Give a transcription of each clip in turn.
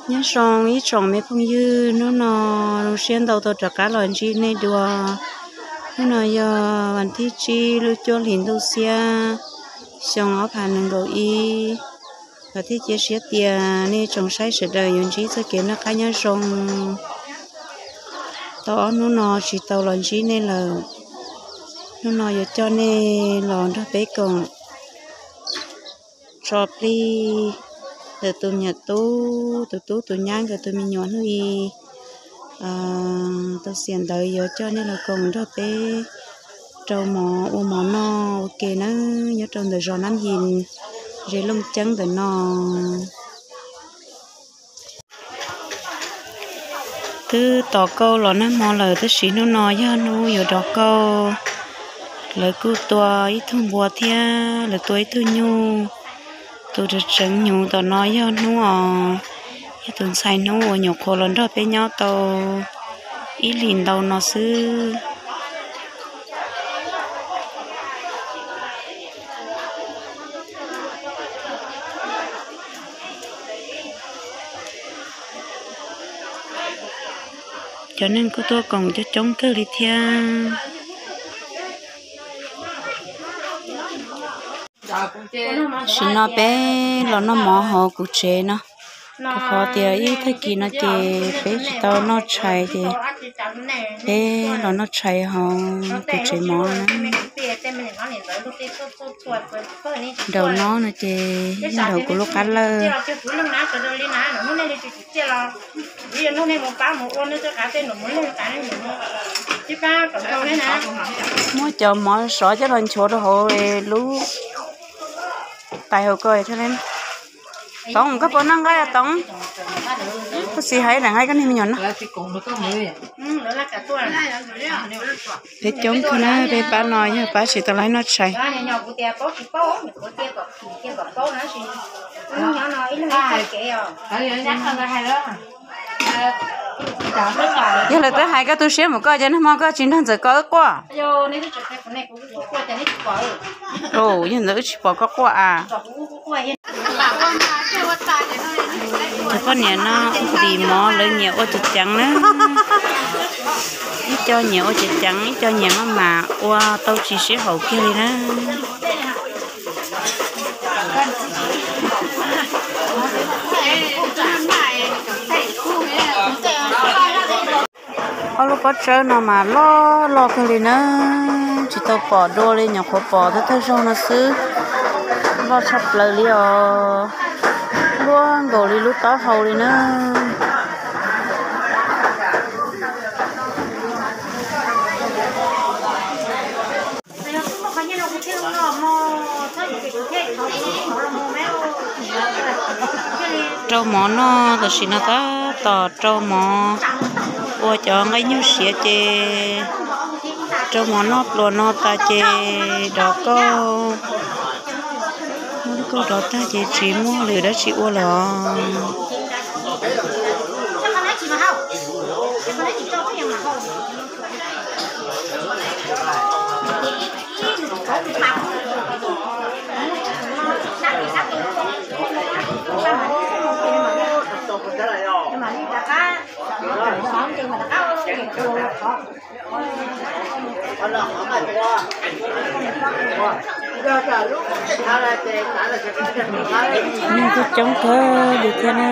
Nyob zoo ib tsoom me phooj ywg, hnub no zoo siab ntau tau rov qab los ntsib nej dua. Hnub no yog vas thib tsib lub cuaj hlis ntuj xiab xyoo ob phav nees nkaum ib. Vam thiab cia siab tias nej tsoom saib sawv daws yuav ntsib txoj kev noj qab nyob zoo. Tau ob hnub no tsis tau los ntsib nej lawm, hnub no yuav coj nej los nrog peb koom tso plig ntawm tus me nyuam tub, tus tub tus nyab nkawd tus me nyuam hnub i tau xiam ntawd yuav coj nej los koom nrog peb rau mov ua mov noj ua ke nawb, nyob rau ntawm zos Nab Yis, zes Looj Ceeb ntawm no. Twb tos kauj los nag hmo lawm tab sis hnub no yog hnub yuav rov kauj. Lawv kuj tua ib tug npua thiab lawv tua ib tug nyuj. Tus tseem hnyuv tom no yog hnub os, yog tus ntxhais hnub uas nyuam qhuav los nrog peb nyob tau ib hlis ntau no xwb. Cov neeg kuj tuaj koom coob coob kawg li thiab. Tam sim no peb los noj mov hauv kuv tsev no, rau qhov tias ib tag kis no ces peb tsis tau noj tshais ces peb los noj tshais hauv kuv tsev mov na. Nraum no no ces yog nraum kuv lub qab lawj. Muab cov mov sov coj los nchuav rau hauv lub tais hauv ko. Toov, koj puas noj nqaij Toov? Koj txiv hais daim nqaij koj niag me nyuam no. Peb coob kawg na, peb pab no yog pab tsis tau laiv noj tshais. Yog lawv twb hais koj tu siab mus koj ces nag hmo koj tsis nrog ntxawm ko wb quaj. Yog ntawd wb tsis pom koj quaj a. Cov poj niam no ua tis mov lawv nyiam ua ceev ceev na. Ib co nyiam ua ceev ceev, ib co nyiam maj mam ua tau tsis sib haum kiag li na. Ob lub pob tsawb no mas loj loj kawg li na, tsis tau pom dua li, nyuam qhuav pom thawj thawj zaug no xwb. Loj tshaj plaws li os, luaj nkaus li lub taub hau li na. Rau mov noj, tam sim no tab tom rau mov, ua cov nqaij nyuj siav ces rau mov noj pluas no tas ces rov kauj. Muab lub kauj rov tag ces tsis muaj lwm dab tsi ua lawm os. Neeg kuj coob kawg li thiab na.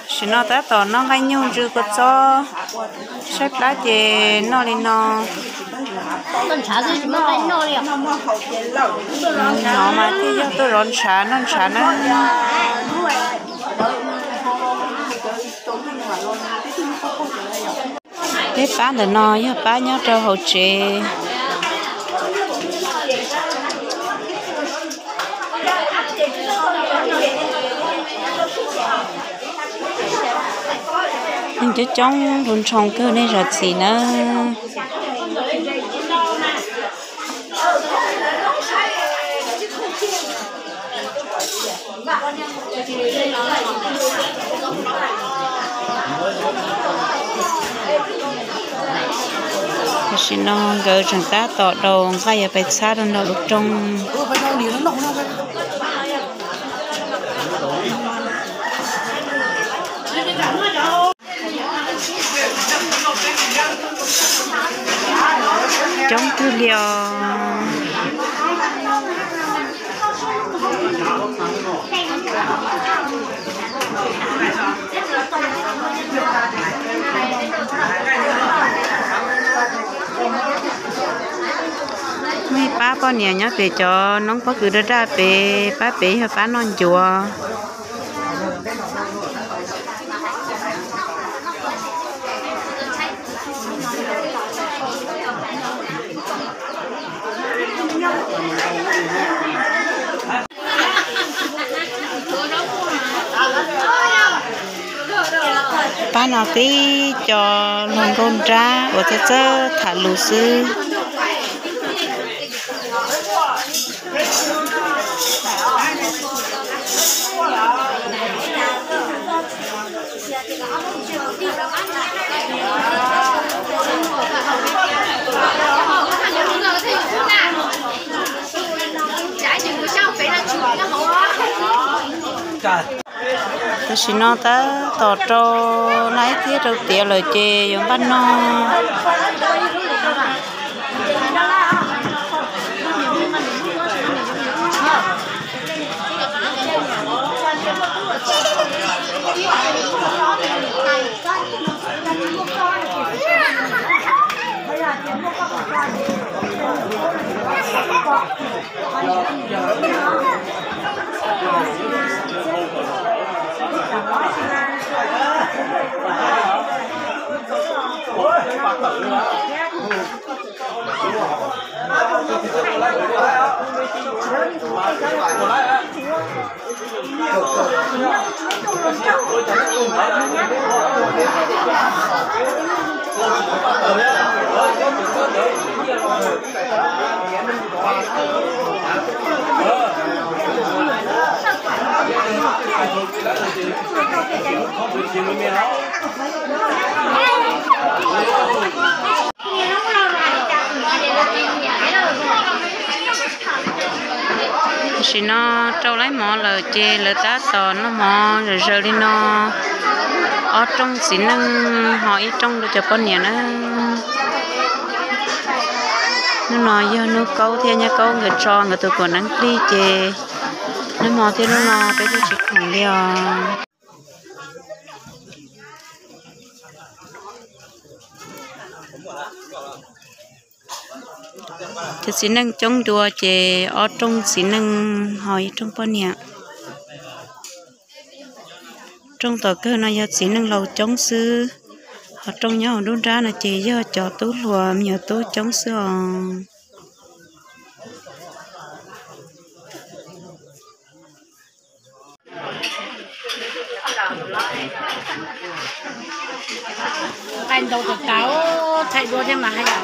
Tam sim no tab tom noj nqaij nyuj ntsw kua txob, saib plab ces noj li no. Hnov mas thiaj yog tuaj zov ntshav noj ntshav na. Peb pab ntawm no yog pab nyob rau hauv tsev. Neeg coob coob nroo nroo kawg nej zam txim nawb. Tam sim no nkawd tseem tab tom daus nqaij yuav pais txhab rau nram lub rooj. coob kawg li os. Muaj ib pab poj niam nyob pem cov noob pob kws daj daj pem, pab pem yog pab noj ncuav. Pab no tib co hluas nkauj nrab uas txawj txawj tham lus xwb. Tam sim no tab tom rau laib thiab rau tiav lawm ces yuav npaj no. Tam sim no rau laib mov lawm ces lawv tab tom noj mov zawm zaws li no. Ob rooj txiv neej ho ib rooj rau cov poj niam na. Hnub no yog Nub Kaub thiab Nyab Kaub nkawd tso nkawd tus kuam neeb plig ces hnub no thiab hnub no peb twb tsis khoom li os. Cov txiv neej coob dua ces ob rooj txiv neej ho ib rooj poj niam. Rooj tom kawg no yog txiv neej laus coob xwb, ho rooj nyob hauv nruab nrab no ces yog cov tub hluas me nyuam tub coob xwb os. Nqaij ntau tas tas, thaij dua thiab mas haj yam.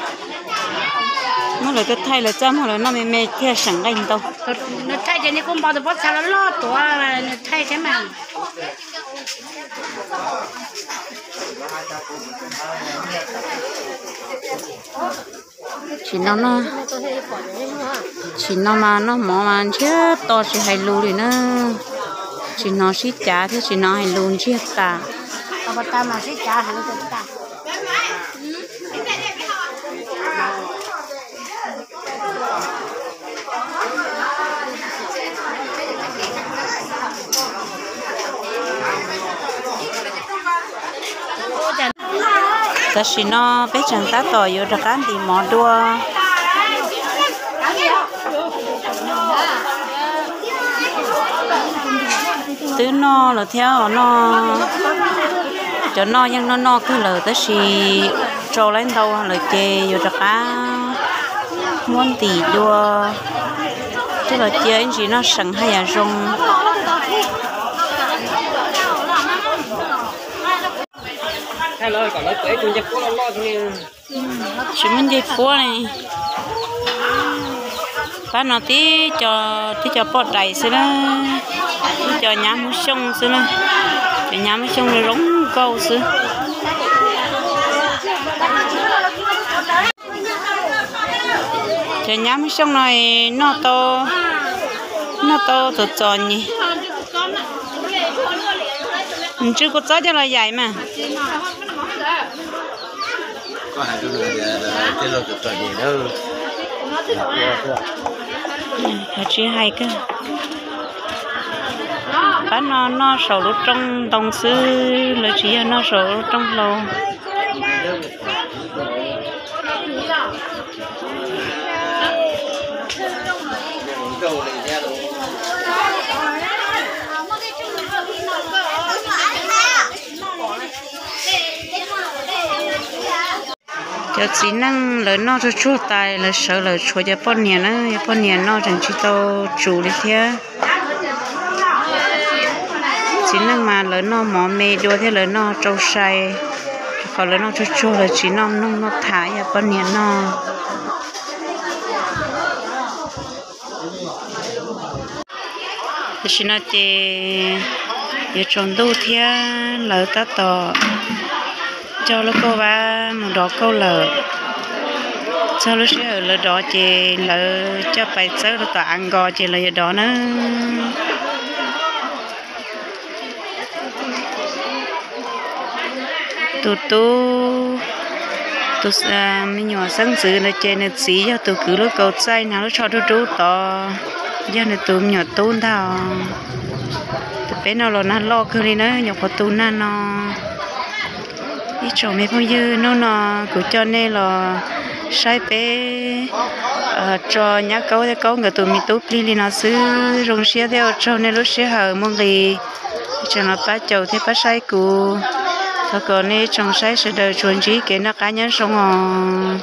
Muab lawv tuaj thaij lawv txaj muag lawv noj me me thiaj seem nqaij ntau. Nws thaij ces nej kuj npau tus pob txha loj loj tuav, nws thaij thiab mas. Tsim no, tsim no mas noj mov mas ntsiag to tsis hais lus li na. Tsis hnov sib cav thiab tsis hnov hais lus ntsiag tas. Tam sim no peb tseem tab tom yuav rov qab ntim mov dua. Twb noj lawm thiab os, noj, cov noj yeej noj noj kawg lawm tab sis tsau laib ntau lawm ces yuav rov qab muab ntim dua. Twb los cia ib ntsis noj seem haj yam zoo. Tsis muaj ncej puab li. Pab no tib co, tib co poj dais xwb na, tib co nyab Hmoob Xyooj xwb na. Cov nyab Hmoob Xyooj zoo nkauj xwb. Cov nyab Hmoob Xyooj no noj tau, noj tau txom txom nyem. Ntsw kua txob coj los yaim mas. Tsis hais, pab no noj saum lub roob ntoo xwb, lawv tsis yog noj saum lub roob hlau. Cov txiv neej lawv noj tsuag tsuag tas lawv sawv lawm, tshuav cov poj niam na, cov poj niam noj tseem tsis tau tsum li thiab. Txiv neej mas lawv noj mov me dua thiab lawv noj rau sai, rau qhov lawv noj tsuag tsuag lawv tsis noj mloog noj tham, yog poj niam noj. Tam sim no ces yuav tsaus ntuj thiab, lawv tab tom coj lub kauj vab mus dov kauj lawm. Txog lub sij hawm lawv dov ces lawv coj pais txawb rau tom av nkos ces lawv yuav dov na. Tus tub, tus me nyuam xeeb ntxwv ntawd ces nws txiv yog tus kwv lub kaus txaij hnav lub tsho dub dub tod, yog nws tus me nyuam tub ntag. Tus peb no los nag loj kawg li na, nyuam qhuav tu nag no. Ib tsoom me phooj ywg, hnub no kuv coj nej los saib peb tso Nyab Kaub thiab Kaub nkawd tus me tub plig li no xwb. Zoo siab thiab ua tsaug nej lub sij hawm muaj nqis tseem los pab caum thiab pab saib kuv. Thov kom nej tsoom saib sawv daws tsuas ntsib kev noj qab nyob zoo os.